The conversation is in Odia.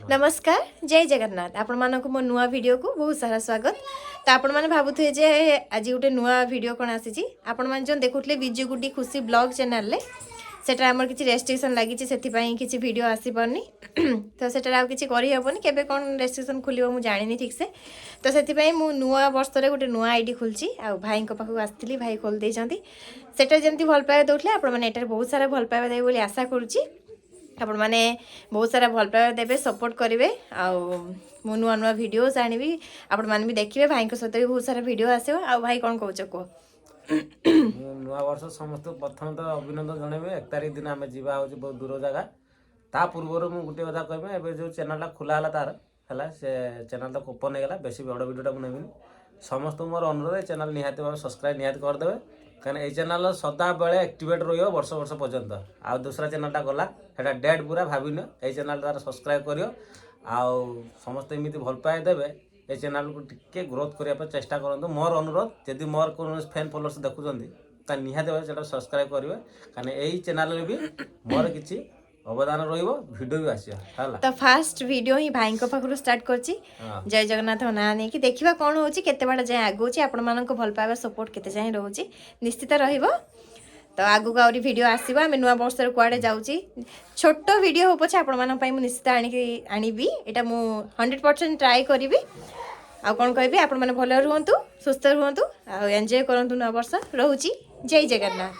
ନମସ୍କାର, ଜୟ ଜଗନ୍ନାଥ। ଆପଣମାନଙ୍କୁ ମୋ ନୂଆ ଭିଡ଼ିଓକୁ ବହୁତ ସାରା ସ୍ୱାଗତ। ତ ଆପଣମାନେ ଭାବୁଥିବେ ଯେ ଆଜି ଗୋଟେ ନୂଆ ଭିଡ଼ିଓ କ'ଣ ଆସିଛି। ଆପଣମାନେ ଯେଉଁ ଦେଖୁଥିଲେ ବିଜୁ ଗୁଡି ଖୁସି ବ୍ଲଗ୍ ଚ୍ୟାନେଲରେ, ସେଟା ଆମର କିଛି ରେଷ୍ଟ୍ରିକ୍ସନ୍ ଲାଗିଛି, ସେଥିପାଇଁ କିଛି ଭିଡ଼ିଓ ଆସିପାରୁନି। ତ ସେଟାରେ ଆଉ କିଛି କରିହେବନି। କେବେ କ'ଣ ରେଷ୍ଟ୍ରିକ୍ସନ୍ ଖୋଲିବ ମୁଁ ଜାଣିନି ଠିକ୍ସେ। ତ ସେଥିପାଇଁ ମୁଁ ନୂଆ ବର୍ଷରେ ଗୋଟେ ନୂଆ ଆଇଡ଼ି ଖୋଲିଛି ଆଉ ଭାଇଙ୍କ ପାଖକୁ ଆସିଥିଲି, ଭାଇ ଖୋଲି ଦେଇଛନ୍ତି। ସେଟା ଯେମିତି ଭଲ ପାଇବା ଦେଉଥିଲେ, ଆପଣମାନେ ଏଠାରେ ବହୁତ ସାରା ଭଲ ପାଇବା ଦେବେ ବୋଲି ଆଶା କରୁଛି। ଆପଣମାନେ ବହୁତ ସାରା ଭଲ ପାଇବା ଦେବେ, ସପୋର୍ଟ କରିବେ ଆଉ ମୁଁ ନୂଆ ନୂଆ ଭିଡ଼ିଓସ୍ ଆଣିବି, ଆପଣମାନେ ବି ଦେଖିବେ। ଭାଇଙ୍କ ସହିତ ବି ବହୁତ ସାରା ଭିଡ଼ିଓ ଆସିବ। ଆଉ ଭାଇ, କ'ଣ କହୁଛ କୁହ। ମୁଁ ନୂଆ ବର୍ଷ ସମସ୍ତଙ୍କୁ ପ୍ରଥମେ ତ ଅଭିନନ୍ଦନ ଜଣେଇବି। 1 ତାରିଖ ଦିନ ଆମେ ଯିବା ହେଉଛି ବହୁତ ଦୂର ଜାଗା। ତା ପୂର୍ବରୁ ମୁଁ ଗୋଟିଏ କଥା କହିବି। ଏବେ ଯେଉଁ ଚ୍ୟାନେଲଟା ଖୋଲା ହେଲା, ତାର ହେଲା ସେ ଚ୍ୟାନେଲ ତ ଓପନ୍ ହେଇଗଲା, ବେଶୀ ବଡ଼ ଭିଡ଼ିଓଟା ମୁଁ ନେବିନି। ସମସ୍ତଙ୍କୁ ମୋର ଅନୁରୋଧ, ଏ ଚ୍ୟାନେଲ ନିହାତି ଭାବେ ସବସ୍କ୍ରାଇବ୍ ନିହାତି କରିଦେବେ, କାହିଁକିନା ଏଇ ଚ୍ୟାନେଲ ସଦାବେଳେ ଆକ୍ଟିଭେଟ୍ ରହିବ ବର୍ଷ ବର୍ଷ ପର୍ଯ୍ୟନ୍ତ। ଆଉ ଦୁସରା ଚ୍ୟାନେଲଟା ଗଲା, ସେଇଟା ଡେଡ୍ ପୁରା ଭାବିନିଅ। ଏଇ ଚ୍ୟାନେଲ ତାର ସବସ୍କ୍ରାଇବ୍ କରିବ ଆଉ ସମସ୍ତେ ଏମିତି ଭଲ ପାଇବା ଦେବେ। ଏ ଚ୍ୟାନେଲକୁ ଟିକେ ଗ୍ରୋଥ୍ କରିବା ପାଇଁ ଚେଷ୍ଟା କରନ୍ତୁ, ମୋର ଅନୁରୋଧ। ଯଦି ମୋର କୌଣସି ଫ୍ୟାନ୍ ଫଲୋଅର୍ସ ଦେଖୁଛନ୍ତି, ତା ନିହାତି ଭାବେ ସେଟା ସବସ୍କ୍ରାଇବ୍ କରିବେ, କାହିଁକିନା ଏଇ ଚ୍ୟାନେଲରେ ବି ମୋର କିଛି ଅବଦାନ ରହିବ, ଭିଡ଼ିଓ ବି ଆସିବ ହେଲା। ତ ଫାଷ୍ଟ ଭିଡ଼ିଓ ହିଁ ଭାଇଙ୍କ ପାଖରୁ ଷ୍ଟାର୍ଟ କରିଛି। ଜୟ ଜଗନ୍ନାଥ ନାଁ ନେଇକି ଦେଖିବା କ'ଣ ହେଉଛି, କେତେ ବାଟ ଯାଏଁ ଆଗଉଛି, ଆପଣମାନଙ୍କ ଭଲ ପାଇବା ସପୋର୍ଟ କେତେ ଯାଏଁ ରହୁଛି। ନିଶ୍ଚିତ ରହିବ। ତ ଆଗକୁ ଆହୁରି ଭିଡ଼ିଓ ଆସିବ। ଆମେ ନୂଆ ବର୍ଷରେ କୁଆଡ଼େ ଯାଉଛି, ଛୋଟ ଭିଡ଼ିଓ ହଉ ପଛେ, ଆପଣମାନଙ୍କ ପାଇଁ ମୁଁ ନିଶ୍ଚିତ ଆଣିକି ଆଣିବି। ଏଇଟା ମୁଁ 100% ଟ୍ରାଏ କରିବି। ଆଉ କ'ଣ କହିବି? ଆପଣମାନେ ଭଲ ରୁହନ୍ତୁ, ସୁସ୍ଥ ରୁହନ୍ତୁ ଆଉ ଏନ୍ଜୟ କରନ୍ତୁ ନୂଆ ବର୍ଷ। ରହୁଛି, ଜୟ ଜଗନ୍ନାଥ।